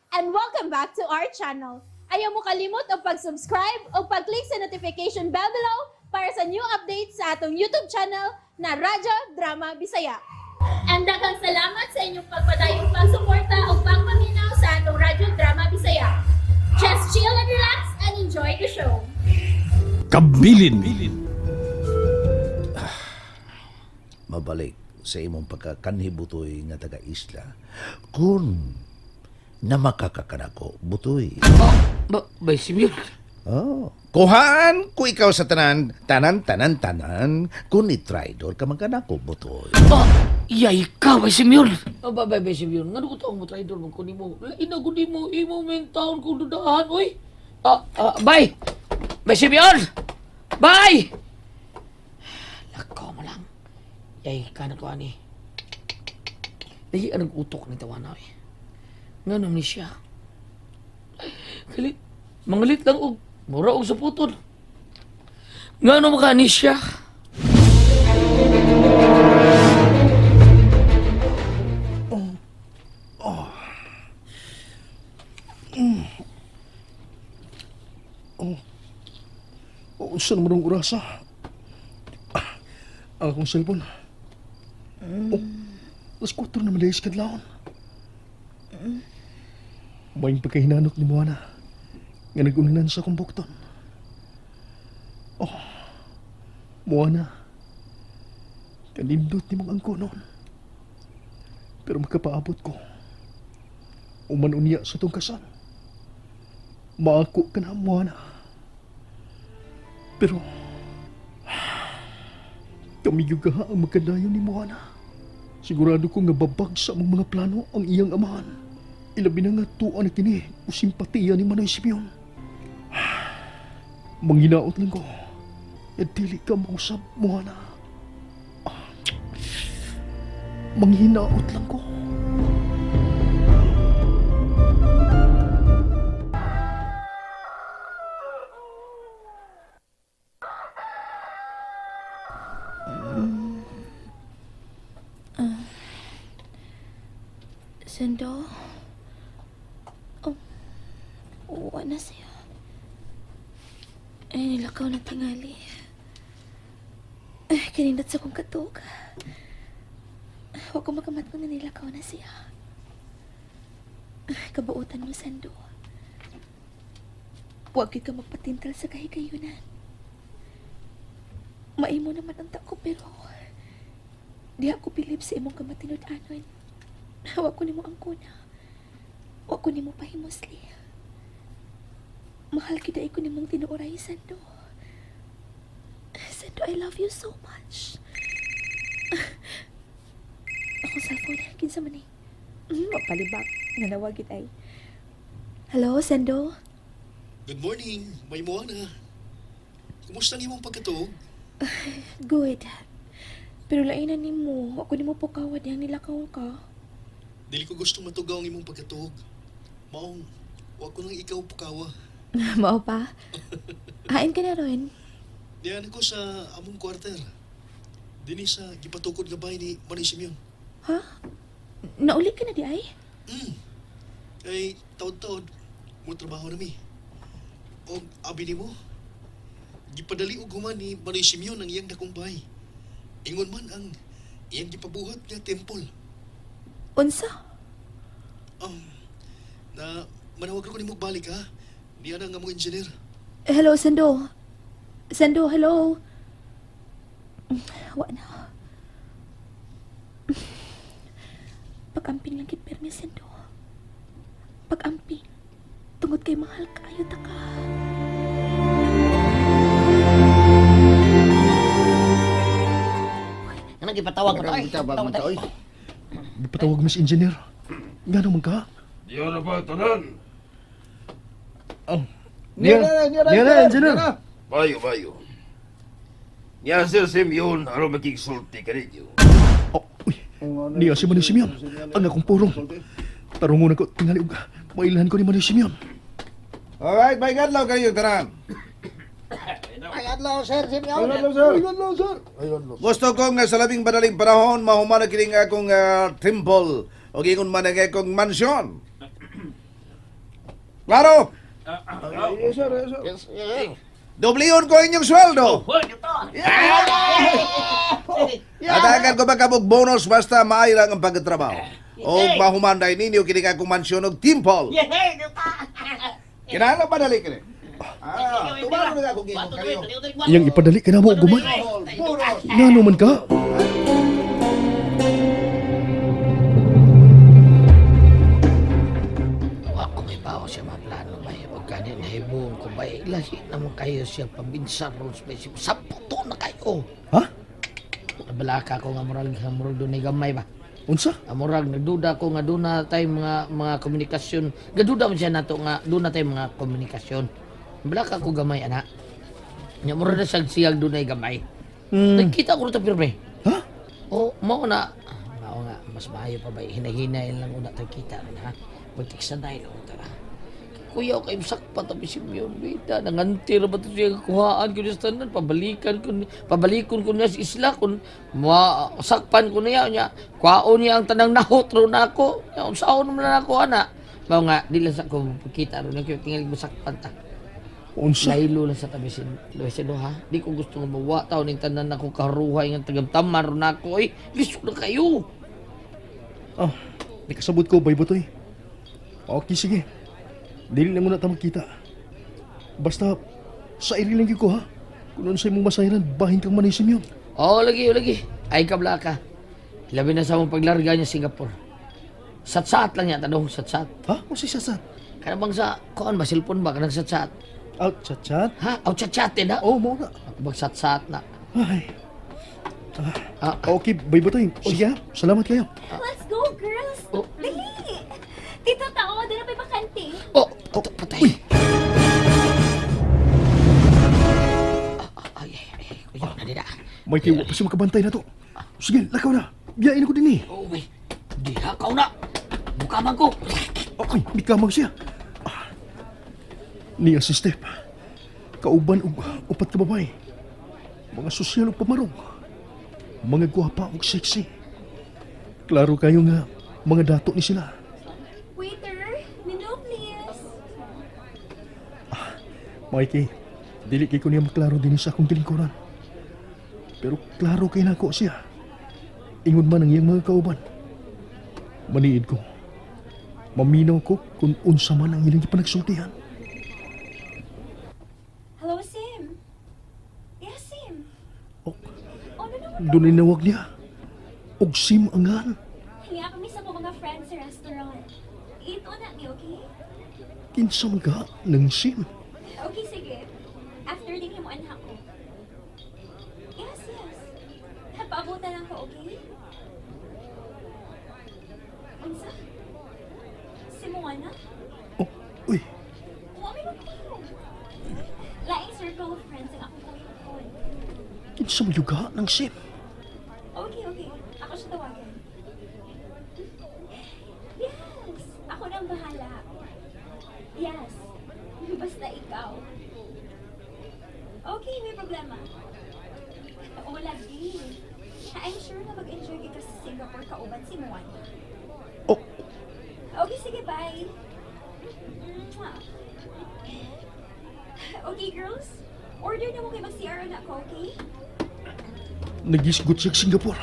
And welcome back to our channel. Ayaw mo kalimot og pag-subscribe o pag-click sa notification bell below para sa new updates sa atong YouTube channel na Radyo Drama Bisaya. And daghang salamat sa inyong pagpadayong pagsuporta o pagpaminaw sa atong Radyo Drama Bisaya. Just chill and relax and enjoy the show. Kabilin. Mabalik sa imong pagkakanhi, Butoy, nga taga-isla kun na makakakanako, Butoy. Oh, ba, bay Simeon. Oh. Kuhaan ko ikaw sa tanan, tanan, tanan, tanan, kun i-traidor ka man kanako, Butoy. Oh, iyay ka, bay Simeon. Oh, ba, bay, bay Simeon. Nga ko taong mo traidor man ko nimo. Lain na ko nimo, imo men taon kong dudahan, oy. Ah, ah, bay! Bay Simeon! Bay! Lakaw mo lang. Yay ka na to, ani. Dali anong utok ni tawana, oy. Nga naman ni siya. Kalit, mangalit lang og mura og saputon. Nga naman ka ni siya. O, unsa naman ang orasa? Ah, ang akong cellphone. Oh, alas 4 na malayas kadlawon. May pagkahinanok ni Moana nga nag-unanan sa akong bukton. Oh, Moana, kanindot ni mong angko noon. Pero makapaabot ko. Uman unya sa tong kasal. Maako ka na, Moana. Pero kami gyud kaha ang magkadayon ni Moana. Sigurado ko nga babag sa among mga plano ang iyang amahan. Ilabi na nga tuwa na kini o simpatiya ni Manoy Simeon. Manghinaot lang ko. E dili ka mausab, Moana. Manghinaot lang ko. Sendo? Oh, wala na siya. Ay, nilakaw na tingali. Ay, kanindot sa kong katog. Huwag ko makamat ko na nilakaw na siya. Ay, kabuutan mo, Sendo. Huwag ka magpatintal sa kahigayunan. Maimo naman ang tako pero di ako bilib sa imong kamatinud-anon. Wa ko nimo ang kuna. Wa ko nimo pahimusli. Mahal kita ko nimong tinuoray, Sando. Sando, I love you so much. Ako cellphone, kinsa man eh. Mapalibak. Nanawag gid ay. Hello, Sando? Good morning, may Moana. Kumusta ang imong pagkatuog? Good. Pero lainan nimo, wa ko nimo pukawa diyang nilakaw ka. Dili ko gusto matugaw ang imong pagkatuog. Maong, wa ko lang ikaw pukawa. Mao pa? Hain ka na ron. Diyan ko sa among kwarter. Dini sa gipatukod nga bahay ni Manoy Simeon. Ha? Nauli ka na di ay? Kay taod-taod, mo trabaho nami. Og abi nimo, gipadali og human ni Manoy Simeon ang iyang dakong bahay. Ingon man ang iyang gipabuhat nga temple. Unsa? Na manawag ko nimo balik ha. Niya na nga among engineer. Hello, Sando. Sando, hello. Wa na. Pag-amping lang kit permi, Sando. Pag-amping. Tungod kay mahal kaayo ta ka. Nga gipatawag ko to ay. Tawag to. Gipatawag Miss Engineer. Ngano man ka? Diyo na ba tanan? Oh. Niya niya na, engineer. Bayo, bayo. Niya Sir Simeon, aron makigsulti ka ninyo. Oh, uy. Niya si Manoy Simeon. Ang akong purong. Tarungon ako tingali og mailhan ko ni Manoy Simeon. Alright, may gadlaw kayo tanan. Ay, adlaw, Sir Simeon. Gusto ko nga sa labing madaling panahon mahuman na kining akong temple o ingon man ang akong mansion. Klaro? Yes, sir. Yes, sir. Yes, sir. Dobliyon ko inyong sweldo. Atagan ko ba kamog bonus basta maayo lang ang pagkatrabaho. O mahumanday ninyo kini ka akong mansyon og Timpol. Kinahanglan pa dali kini. Ah, tumaro na akong gingon kayo. Iyang ipadali ka na mo, guman. Bonus. Ngano man ka? Wa ko may bawo siya mga plano bay. Huwag gani nahibuon ko bay. Lahi naman kayo siya pabinsa ron sa bay. Samputo na kayo. Ha? Nabalaka ko nga murag nga murag dunay gamay ba. Unsa? Ah, murag nagduda ko nga duna tay mga komunikasyon. Gaduda man siya nato nga duna tay mga komunikasyon. Nabalaka ko gamay ana. Nya murag na siyag siyag dunay gamay. Nagkita ko ta pirme. Ha? Oh, mao na. Mao nga mas maayo pa ba hinahinay lang una tag kita ron ha. Pagtiksa dahil lang tara. Kuya kay sakpa tapi si Mion bita nangantir ba to siya kuhaan ko sa tanan pabalikan ko pabalikon ko niya sa isla kun ma sakpan ko niya niya kuhaon niya ang tanang nahot ron ako nya unsaon man na ako ana mao nga di lang sa ko pagkita ron kay tingali masakpan ta. Unsa? Laylo lang sa tabi si Luis ha. Di ko gusto nga mawa taon ning tanan ako karuhay nga tagamtamar ron ako oy. Lisod na kayo. Ah, nakasabot ko bay butoy. Okay, sige. Dili na muna ta magkita. Basta sa iri lang gyud ko ha. Kung unsay mong masayran, bahin kang manisim yun. Oo, lagi, oh, lagi. Ay kabla ka. Labi na sa mong paglarga niya Singapore. Satsat lang niya, tanong, satsat. Ha? O si sasat? Kana bang sa, kuan ba, cellphone ba, kanang satsat? Out chat chat? Ha? Aw, chat-chat eh na. Oh, mo na. Ako bang satsat na. Ay. Ah, Okay, bay butoy. Sige ha. Salamat kayo. Let's go, girls! Oh. Dali! Tito tao, doon na pa'y bakante. oh, oh, patay. Ah, ah, ay, ay, ay, kuya, na dida. May tiwa pa siya makabantay na to. Sige, lakaw na. Biyain ako din eh. Oh, may, diha ka na. Buka man ko. Okay, mikamang siya. Ah. Niya si Step. Kauban og upat ka babae. Mga sosyal og pamarong. Mga gwapa og sexy. Klaro kayo nga mga dato ni sila. Waiter, menu please. Mikey, dili kay ko niya maklaro din sa akong tilingkuran. Pero klaro kay nako siya. Ingon man ang iyang mga kauban. Maniid ko. Maminaw ko kung unsa man ang ilang gipanagsultihan. Hello, Sim. Yes, Sim. Oh, Oh, ano naman? doon inawag niya. Og sim angan. Hinga kami sa mga friends sa restaurant. Ito na ni, okay? Kinsa man ka ng sim. Okay, sige. After din mo anak ko. Yes, yes. Paabutan lang ko, okay? Unsa? Si Moana? Oh, uy, Wa may magkuyog. Laing circle of friends ang akong kuyog. kinsa man yuga ng sim. Okay, okay. Ako siya tawagan. Yes! Ako na ang bahala. Yes. Basta ikaw. Okay, may problema. O, lagi. I'm sure na mag-enjoy ka sa Singapore kauban si Moana. Oh, Okay, sige, bye. Mwah. Okay, girls. Order na mo kay mag-CR na ako, okay? nagisgot siya sa Singapore.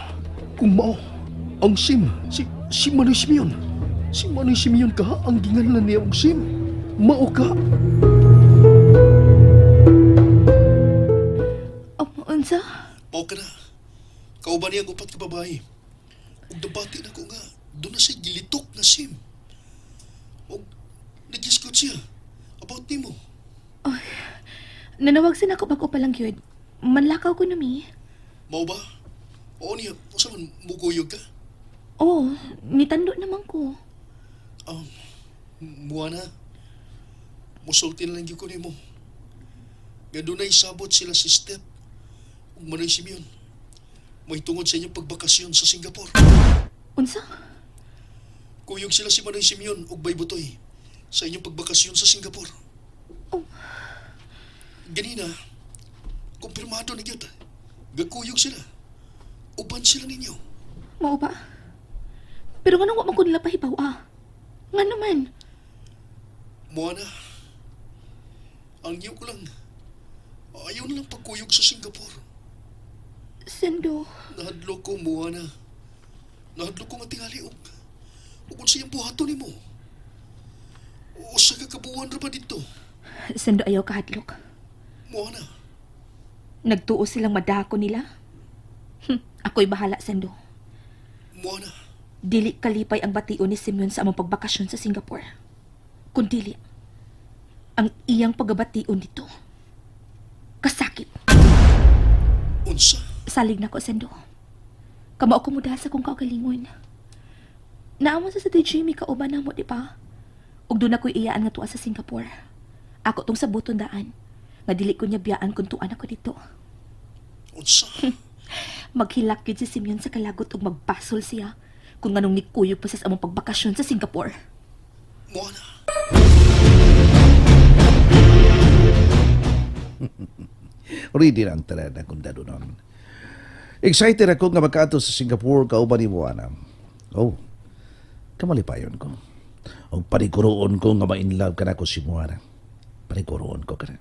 Kung mao, ang sim, si Manoy Simeon. Si Manoy Simeon ka, ang ginganlan niya og sim. Mao ka. Oh, unsa? Mao ka na. Kauban niya ang upat ka babae. Ug nabati na ko nga, doon na siya gilitok na sim. Ug nagisgot siya about nimo. Nanawag sa nako bag-o pa lang yun. Manlakaw ko na mi. Mao ba? Oo niya, usa man muguyog ka? Oo, nitando naman ko. Muana, musulti na lang gyud ko nimo. Nga dunay sabot sila si Step ug Manoy Simeon. May tungod sa inyong pagbakasyon sa Singapore. Unsa? Kuyog sila si Manoy Simeon ug Baybutoy sa inyong pagbakasyon sa Singapore. Oh. Ganina, kumpirmado na gyud. Gakuyog sila. Uban sila ninyo. Mao ba? Pero nga wa man ko nila pahibaw ah. Nga naman. Moana, ang iyo ko lang, ayaw na lang pagkuyog sa Singapore. Sendo. Nahadlok ko, Moana. Nahadlok ko nga tingali og unsa iyang buhaton nimo. Usa ka kabuwan ra ba dito? Sendo, ayaw kahadlok. Moana, Nagtuo silang madako nila. Ako'y bahala, Sendo. Moana, Dili kalipay ang bation ni Simeon sa among pagbakasyon sa Singapore. Kung dili, ang iyang pagabation dito. Kasakit. unsa? Salig na ko, Sendo. Kamao ko mo sa kong kaugalingon. Naamon sa si Jimmy kauban na mo, di ba? Ug doon ako'y iyaan nga tuwa sa Singapore. Ako tong sa buton daan. Nga dili ko niya biyaan kung tuan ako dito. Unsa? Maghilak yun si Simeon sa kalagot ug magbasol siya kung nganong nikuyog pa sa among pagbakasyon sa Singapore. Moana. Ready na ang tanan akong dadunon. Excited ako nga makaadto sa Singapore kauban ni Moana. Oh, kamalipayon ko. Og paniguroon ko nga ma-inlove ka na ko si Moana. Paniguroon ko ka na.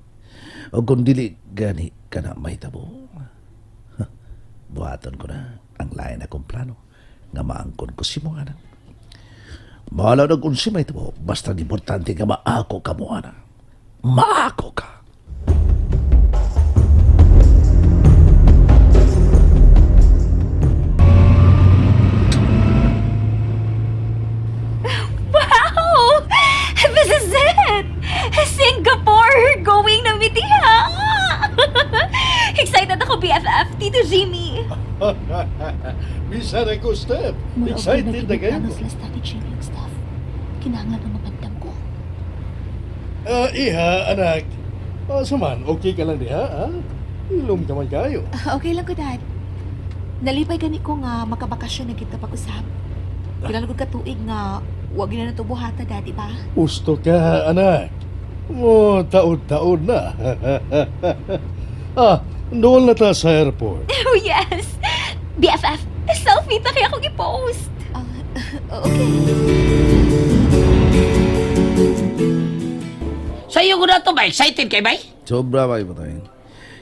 Og kung dili gani ka na mahitabo. Ha, buhaton ko na ang lain akong plano nga maangkon ko si Moana. Bahala na kung si mahitabo, basta ang importante nga maako ka, Moana. Maako ka! Wow! This is it! Singapore! Going na mitiha! Excited ako, BFF, Tito Jimmy! Bisan ako, Steph. Excited na kayo. sila sa Tito Jimmy yung staff. Kinahanglan ng magandam ko. Ah, iha, anak. Asa man, okay ka lang diha, ha? Ilom ka man kayo. Okay lang ko, Dad. Nalipay gani ko nga makabakasyon na kita pag-usap. Kilala ko katuig nga wag na natubuhata, Dad, di ba? Gusto ka, anak. Mo, taod-taod na. Doon na ta sa airport. Oh, yes! BFF, selfie ta kaya akong i-post! Okay. Sa iyo ko na to ba? Excited kay bay? Sobra ba ito eh.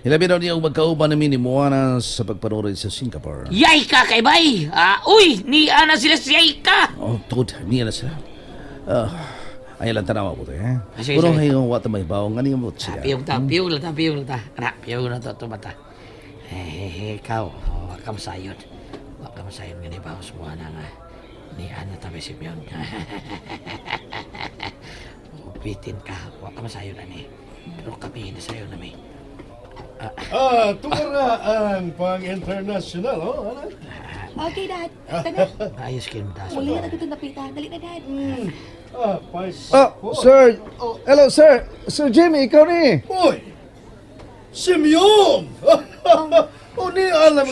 Hilabi daw niya magkauban namin ni Moana sa pagpanurid sa Singapore. Yay ka kay bay! Ah, uy, ni ana sila si yay ka! Oh, tugod, niya na sila. Ah, ayaw lang tanawa po ito eh. Ah, sige, Pero sige. ngayon, wata may bawang, ano yung siya? Piyong ta, piyong lang ta, piyong lang ta. Anak, piyong lang ta, ito bata. Eh, ikaw, oh, wag ka masayon. Wag ka masayon nga ni Baos mo na nga. Ni Ana tabi si Mion. Upitin ka, wag ka masayon ani. Pero kami nasayon nami. Tumara ang pang-international, oh, anak. Okay, Dad. Tana, Ayos kayo mo taas. muli na kita napita. Dali na, Dad. Ah, five, Oh, four. sir! Hello, sir! Sir Jimmy, ikaw ni! Uy! Simeon! Uni alam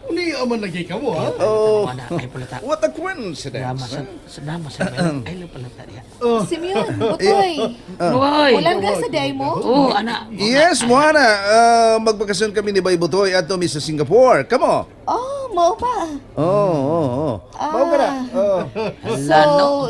uni aman lagi ka mo, ha? Oh, Ana, ay pala ta. what a coincidence! Drama sa, sa drama sa ay lang pala ta diha. Simeon, Butoy. Uy! Walang gas sa day mo? Oh, ana. Yes, Moana! Magbakasyon kami ni Bay Butoy at mi sa Singapore. Come on! Oh, mao pa. Oh. Mao ka na. Oh. So,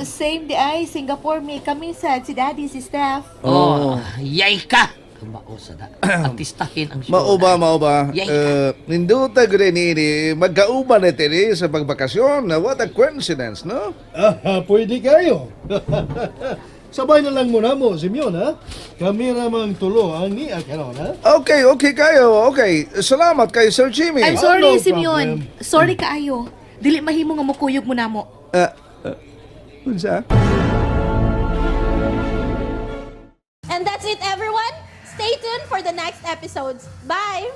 same day ay Singapore may kami sa si Daddy, si Steph. Oh, yay ka! Mao sa da. Artistahin ang show. Mao ba, mao ba? Yay ka. Ninduta gud ni ni magkauban na tini sa pagbakasyon. What a coincidence, no? Ah, pwede kayo. Sabay na lang muna mo, Simeon, ha? Kami ramang tulo ang niya karon, ha? Okay, okay kayo. Okay. Salamat kay Sir Jimmy. I'm sorry, no Simeon. Sorry kaayo. Dili mahimo nga mukuyog mo namo. Unsa? And that's it, everyone. Stay tuned for the next episodes. Bye!